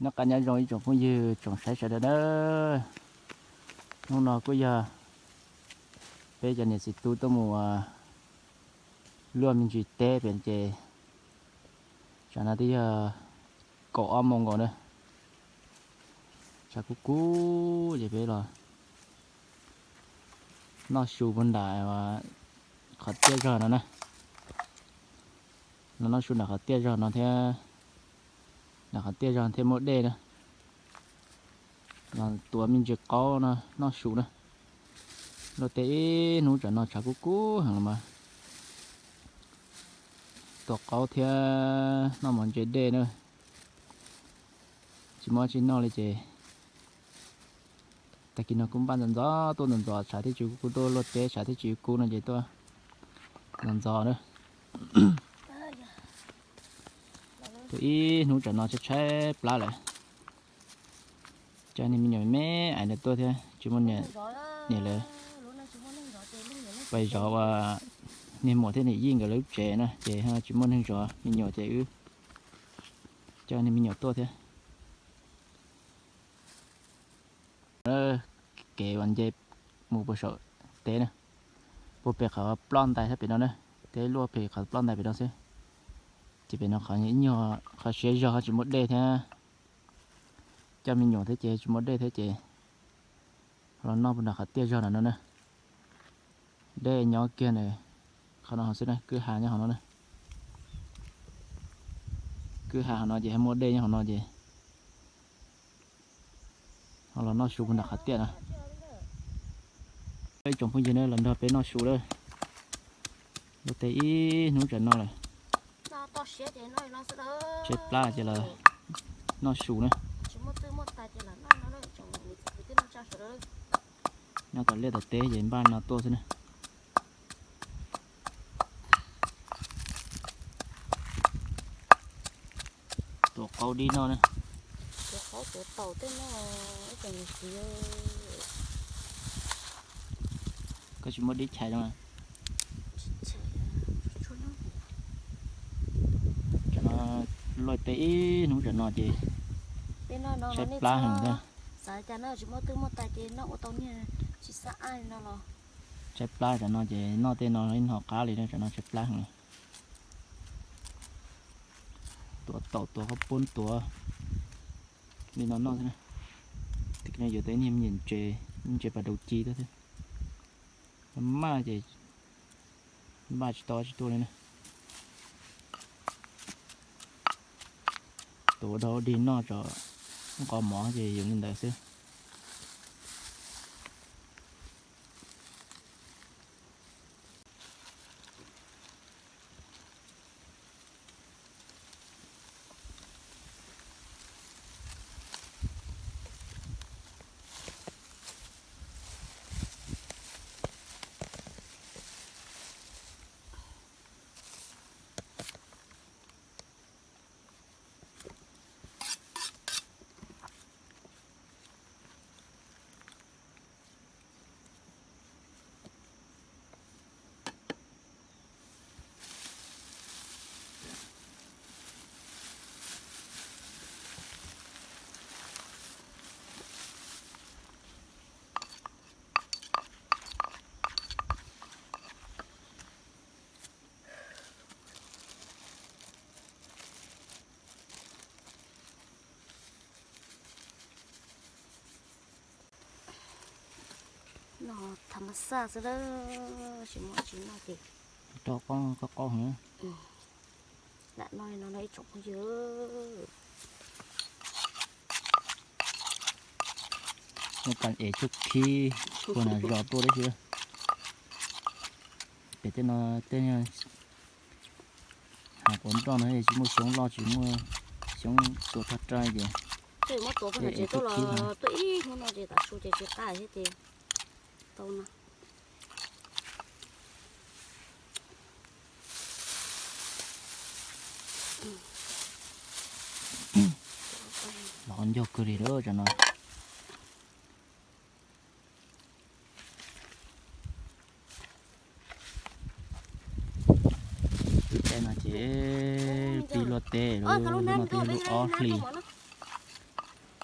Noj qab nyob zoo ib tsoom phooj ywg tsoom saib sawv daws na. Hnub no kuj yog peb cov niam txiv tub tuaj mus luaj me ntsis teb pem ces tsam no twb yog kaum ob moos nkaus na. Tshav kub kub ces peb los noj su puag nram qhov tiaj zog no na. Los noj su nram qhov tiaj zog no thiab, nram qhov tiaj zog thiaj muaj dej na. Los tuav me ntsis qaub no noj su na. Luaj teb ib hnub tsam no tshav kub kub heev los mas tuav qaub thiab noj mov ntse dej na. Tsis muaj tsis noj li ces tag kis no kuj npaj ntxov ntxov tuaj ntxov ntxov, tshav thiaj tsis kub, tuaj luaj teb tshav thiaj tsis kub no ces tuaj ntxov ntxov na. Tuaj ib hnub tsam no tshaib tshaib plab lawm. Coj niag me nyuam me me ais ntawd tuaj thiab tsis muaj niam lawm. Pais zov ua niag muam thiab niam yij nkawd lawv lub tsev na ces tsis muaj neeg zov, me nyuam ces wb coj niag me nyuam tuaj thiab. Kev uas nce mus puag saum teb na, puag pem qhov ploj ntais thiab pem no na, teb luaj pem qhov ploj ntais pem no xwb. Ces pem no qhov ib nyuag qhov siab zog tsis muaj dej thiab, coj me nyuam thiab ces tsis muaj dej thiab ces los noj puag nram qhov tiaj zog nram no na. Dej nyob kiag ntawm qhov no hauv xwb na, kwj ha nyob hauv no na. Kwj ha hauv no ces muaj dej nyob hauv no ces ho los noj su puag nram qhov tiaj na. Ib tsoom phooj ywg na, los nrog peb noj su lawm. Luaj teb ib hnub tsam no lawm, tshaib plab ces los noj su na. Nyob tom liaj tom teb ces npaj no tuaj xwb na. Tuav qaub dib noj na. Koj tsis muab dib chais zoo? Tam no luaj teb ib hnub tam no ces tshaib plab heev thiab. Xav cas no tsis muaj twj muaj tais ces noj ua tau niag tsis xav ai no los. Tshaib plab tam no ces noj tej no ib hno qab li, tam no tshaib plab heev. Tuav taum tuav qhob poob tuav li no noj xwb na. Tim no yuav tau niag me nyuam ntses, ntses pas daus ci tuaj xwb. Maj ces npaj tsis tau tsis tuaj li na. Tuav ua dog ua dig noj tso, nqos mov ces yuav li ntawd xwb. No tham mas xaj xwb lawm, tsis muaj tsis noj ces rau qaub qaub qaub heev. Lam noj no no ib tsoom phooj ywg. Noj tas es tsuj khib puag nram zos tuaj tib si. Pem tej no tej hav quav nroj no tsis muaj xyoob loj tsis muaj xyoob tua thaj rai ces muab tuav pem tsuj khib no. Tuaj ib hnub no ces tav su ces tsis qab thiab ces tau no. Los ncauj kawg li lawm tam no. Lub caij no ces pib luaj teb lawm, lub no twb yog lub ob hlis.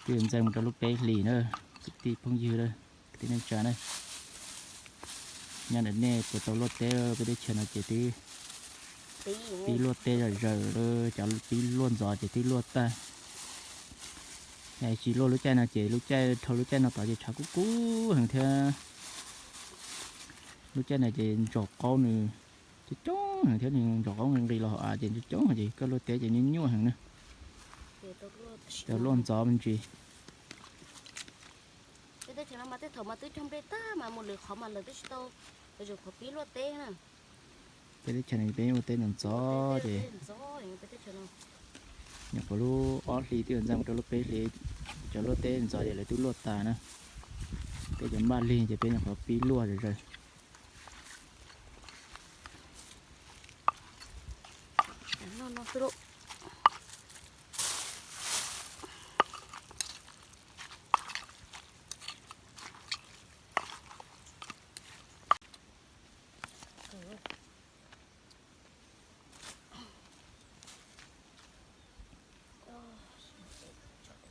Twb ntxeev mus rau lub peb hlis na, kwv tij phooj ywg, kwv tij neej tsa na. Nyob ntawm nej puas tau luaj teb? Peb teb chaws no ces twb pib luaj teb zom zaws lawm, cov pib luaj ntxov ces twb luaj tag. Yog tsis luaj lub caij no ces lub caij dhau lub caij no tod ces tshav kub kub heev thiab. Lub caij no ces ntsaum qaub nws coob coob heev thiab, nws ntsaum qaub nqis nqis los hauv av ces coob coob ces koj luaj teb ces nyuaj nyuaj heev na. Ces luaj ntxov me ntsis. Peb teb chaws no mas tej thaum mas twb cog nplej tag mas mus lwm qhov mas lawv twb tsis tau, lawv tseem qhuav pib luaj teb na. Peb teb chaws no peb ua teb ntxov ntxov ces nyuam qhuav lub ob hlis twb yuav ntxeev mus rau lub peb hlis, cov luaj teb ntxov ces lawv twb luaj tas na. Peb cov npaj lig ces peb nyuam qhuav pib luaj zom zaws.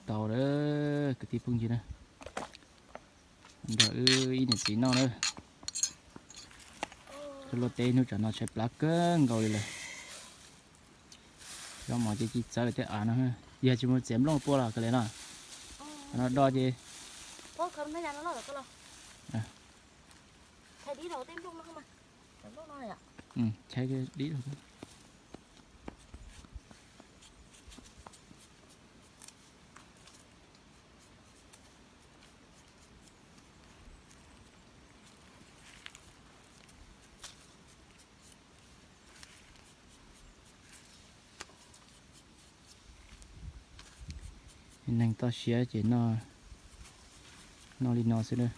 Tau lawm kwv tij phooj ywg na, nrog wb ib niam txiv noj na. Luaj teb hnub tsam no tshaib plab kawg nkaus li lawm. Zaub mov ces ci txawv lawm tej av no. Yog tsis muaj txiav nplooj pua los kawg li no. No do ces Neeg toj siab ces noj li no xwb na.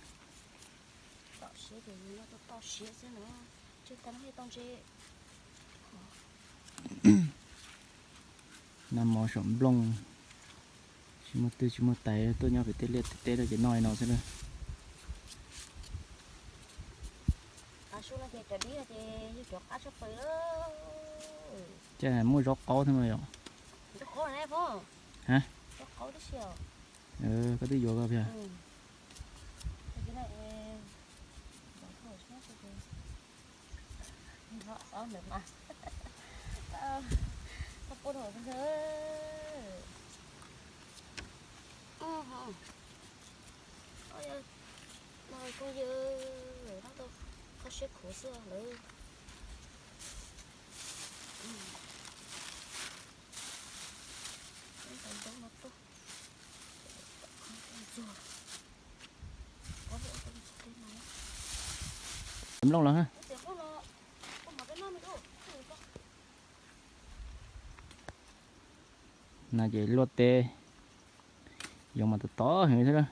Noj mov saum nplooj, tsis muaj twg tsis muaj tais tuaj nyob pem tej liaj tej teb no ces noj li no xwb na. Ces muaj zaub qaub thiab no yom. Koj twb yuav koj thiab. Nplooj los. No ces luaj teb, yoov mas tov tov heev thiab.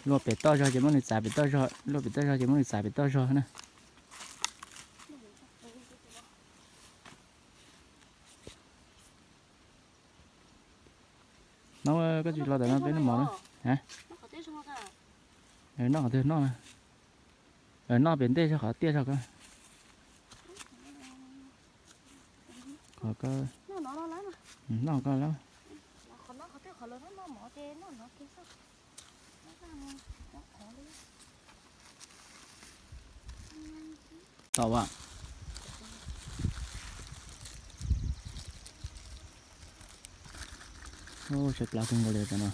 Luaj pem toj zog ces muab nws txav pem toj zog, luaj pem toj zog ces muab nws txav pem toj zog na. No koj tsis los ntawm no peb noj mov na. Noj qhov twg noj? Noj pem ntej zog qhov tiaj zog ko. Qhov ko, noj ko lawm. Tau as. Tshaib plab kawg nkaus li cov no.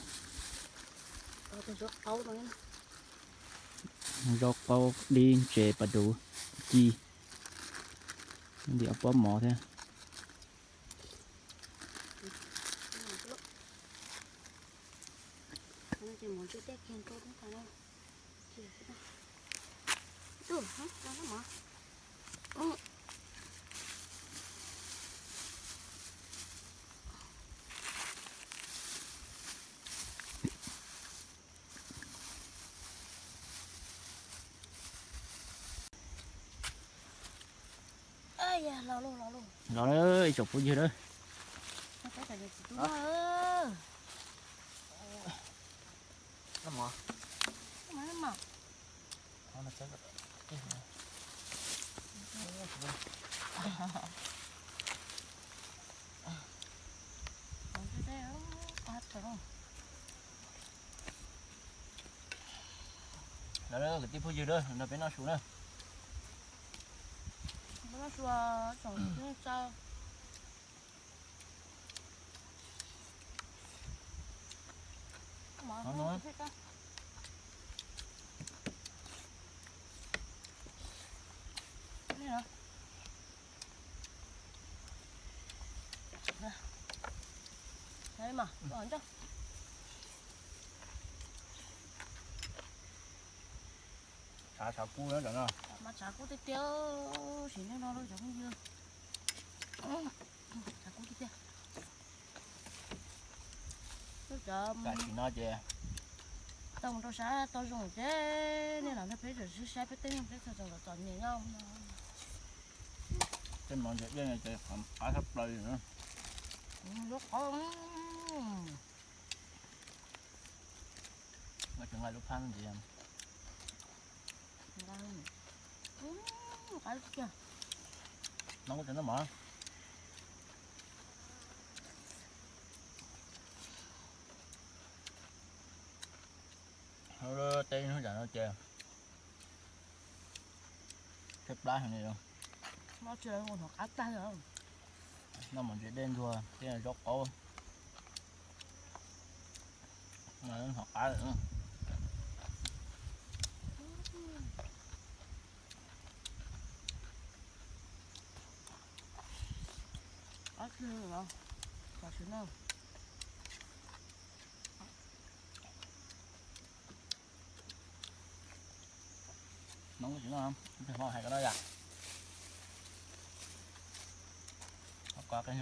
Zaub qaub, dib ntses, pas duv, ci, ntim ob pob mov thiab. Los ib tsoom phooj ywg na. Kwv tij phooj ywg, no peb noj su na. Noj su tsoom txaw. Tshav, tshav kub no, mas tshav kub tiag tiag, sim neej no cov phooj ywg. Tshav kub tiag tiag. Tam sim no ces tau mus rau sab toj zoo ces nej los nrog peb tseem sib saib peb tej neeg peb txog txom txom nyem nyob. Tej mov ntses dej no ces qab tshaj plaws li. Lub qhov, no tseem nqa lub phab ntxiv. No kuj tseem noj mov. Teb hnub yam no ces tshaib plab heev li. Noj mov ntses dej ntxuag tej zaub qaub, hnov qab lawm. Qab tsi los, tam sim no noo tsis noj, hais ko no yom. Qab qeeg.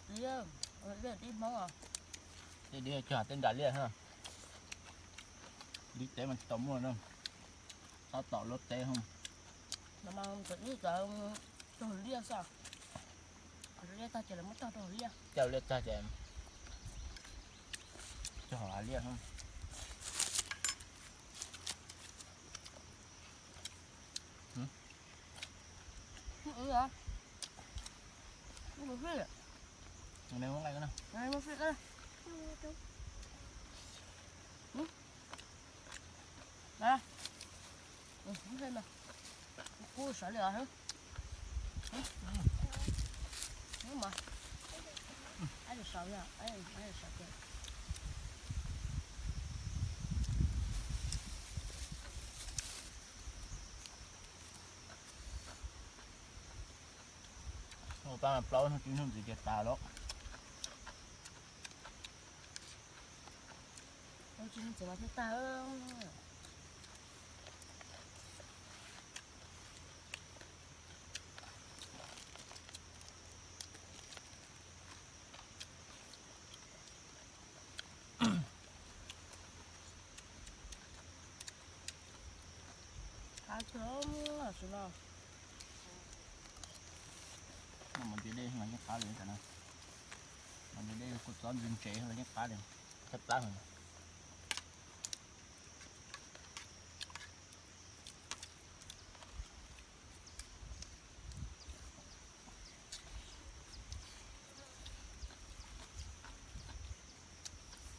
Liaj, liaj dib Hmoob os. Liaj dib cog tej nram liaj, dib teb mas tsis tau muaj na, tab tom luaj teb. Cog liaj xwb, liaj tag ces lawv muab cog rau hauv liaj. Cog liaj tag ces cog hauv liaj. Kub sawv li os. Ua pab plaub hnub tsib hnub ntxiv ces tas lawm. Plaub tsib hnub ntxiv mas thiaj tag. Qab kawg, tam sim no. Noj mov ntses dej los yeej qab li, noj mov ntses dej kua txob ntse ntse los yeej qab li, tshaib plab heev.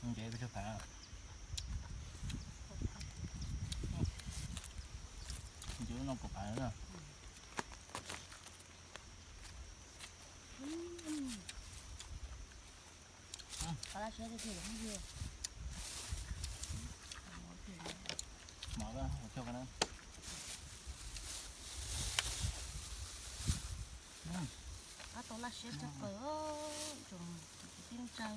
Ntses pes tsawg phav, ntses no kaum phav na. Mov, qab tau laj siab tshaj plaws, tsoom kwv tij neej tsa.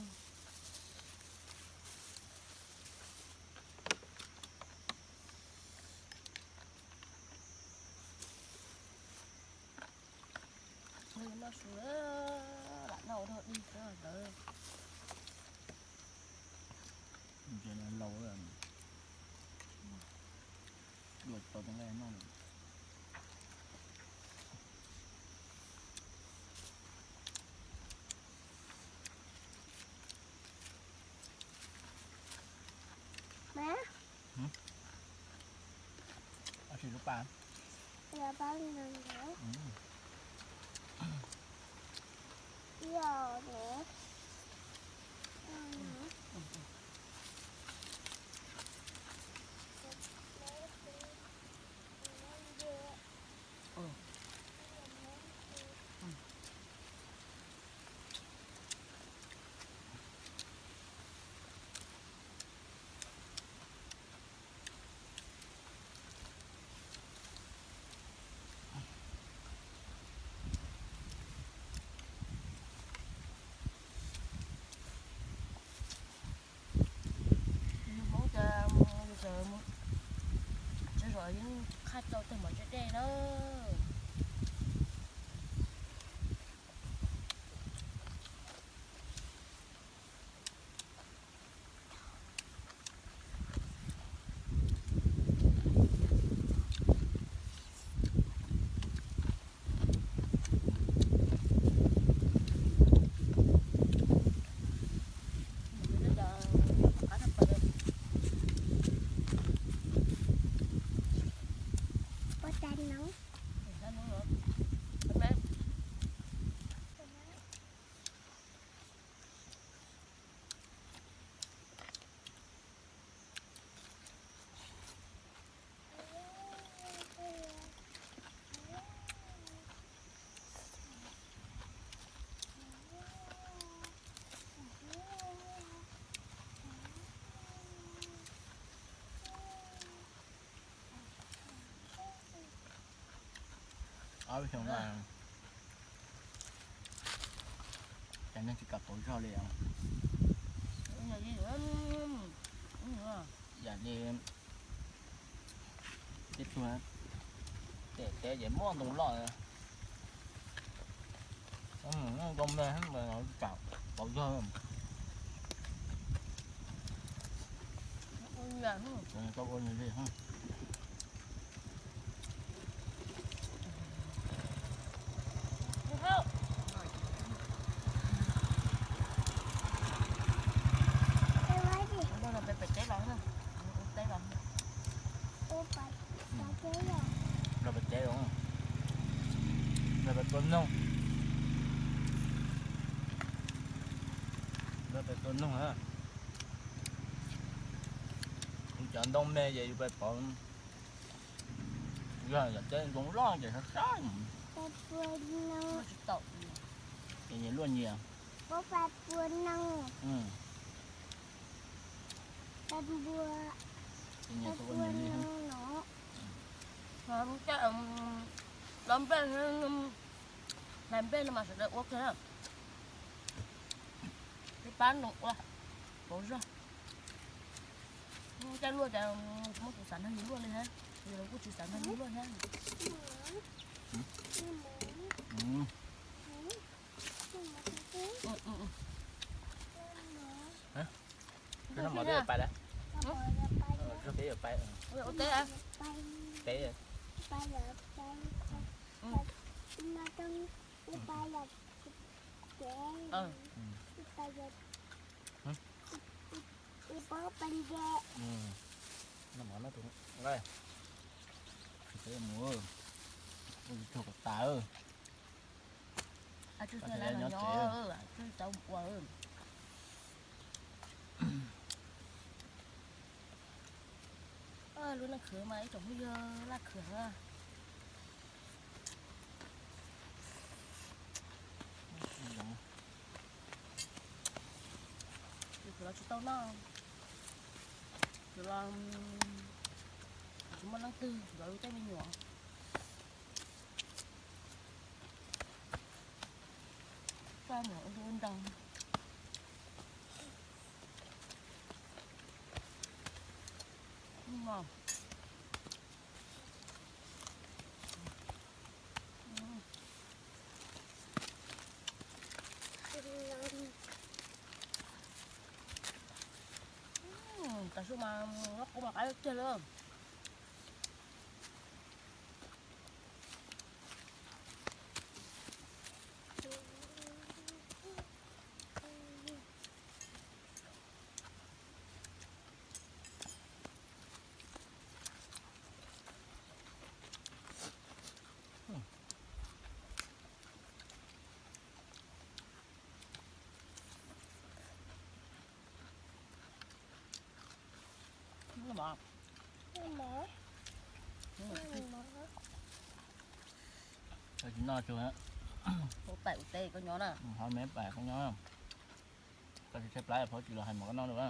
Noj su lam noj ua dog dig xwb lawm. Ntses no laus lawm, dua tau tej nqaij noj lawm. Ab, sim lub pas. Hmoob ces sawv zaum yeej qhaj rau tej mov dej dej na. Ob xyoo no cas neeg tsis kam pauv zog li. Yam li tej tug tem teb ces muaj ntoo loj, ntoo me tsis kam pauv zog. Tau ua nws li. Pem teb los, ua teb los. Los pem teb los, los pem tua noog, los pem tua noog. Yus cov ntoo me ces yus pem pauv, yog yam teb ntoo loj ces sab sab. Ces nyias luaj nyias. Los nplej, hlais nplej no mas sawv daws ua kiag na. Peb pab no ua pauv zog. Caj luaj cas muab kuv xav nrog yus luaj li thiab, yus los kuj tsis xav nrog yus luaj thiab. Ua teb, noj mov no tus nqaij, mus ua tsuag kom tas. Nyob tsev, tau ua. Lub neej khwv mas ib tsoom phooj ywg laj khwv na. Ces kuv los tsis tau noj, kuv los tsis muaj leej twg nrog lub tej me nyuam. Coj mus ua nrog. Tav su mas zaub qub mas qab tiag lawm. Tsis noj tsuag. Ua paim ua teb koj nyob na. Ho me paim koj nyob. Koj tsis tshaib plab phauj tsis los hais mas koj noj dua.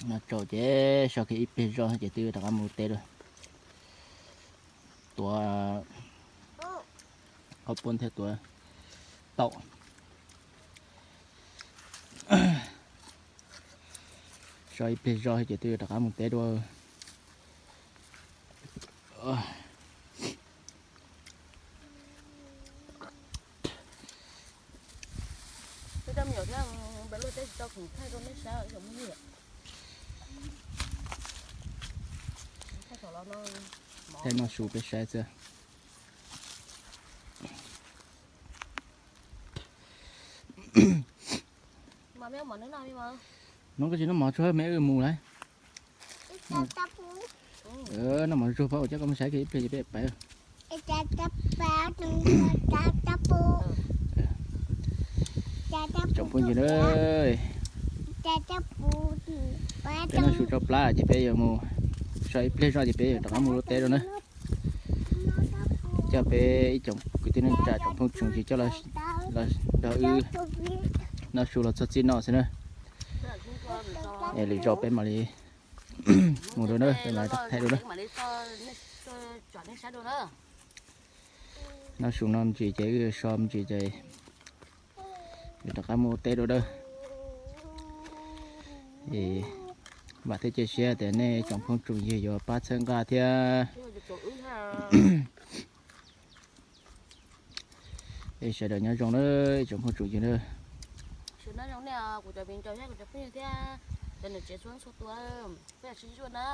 Noj tsau ces so kiag ib pliag zoj ces twb rov qab mus teb lawm. Tuav qhaub poob thiab tuav taum. So ib pliag zoj ces twb rov qab mus teb dua. Thaij noj su peb saib xwb. Noj koj tsis noj mov tsuag me wb mus lawm. Noj mov tsuag pab ua coj koj mus saib kiag ib pliag ces peb pais. Tsoom phooj ywg na, peb noj su tsau plab ces peb yuav mus so ib pliag zoj ces peb yuav rov qab mus lub teb rau na. Coj peb ib tsoom kwv tij neej tsa tsoom phooj tsoom ywg coj los nrog wb noj su los txog txij no xwb na. Es lwm zaus peb mam li mus dua na, peb mam li thaij dua na. Noj su no me ntsis ces wb so me ntsis ces rov qab mus teb dua na. Vam thiab cia siab tias nej tsoom phooj tsoom ywg yuav pab txhawb nqa thiab. Es sawv daws nyob zoo na, tsoom phooj tsoom ywg na. Txhua txhua tus, peb sib zuaj na.